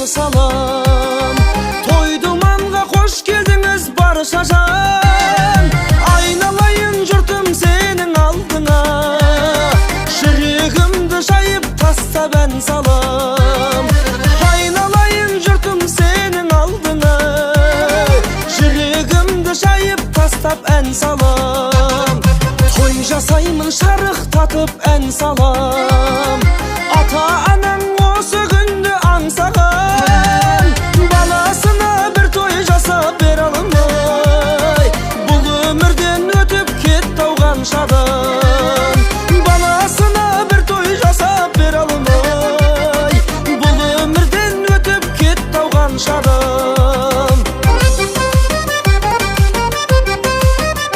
салам. Той думанға қош келдіңіз, барша жан. Айналайын жұртым, сенің алдыңа жүрегімді жайып тастап ән салам. Айналайын жұртым, сенің алдыңа жүрегімді жайып тастап ән салам. Той жасаймын шарықтатып, ән салам. Ата анаң осы күнді аңсаған, баласына бір той жасап бере алмай, бұл өмірден өтіп кетті ау қанша.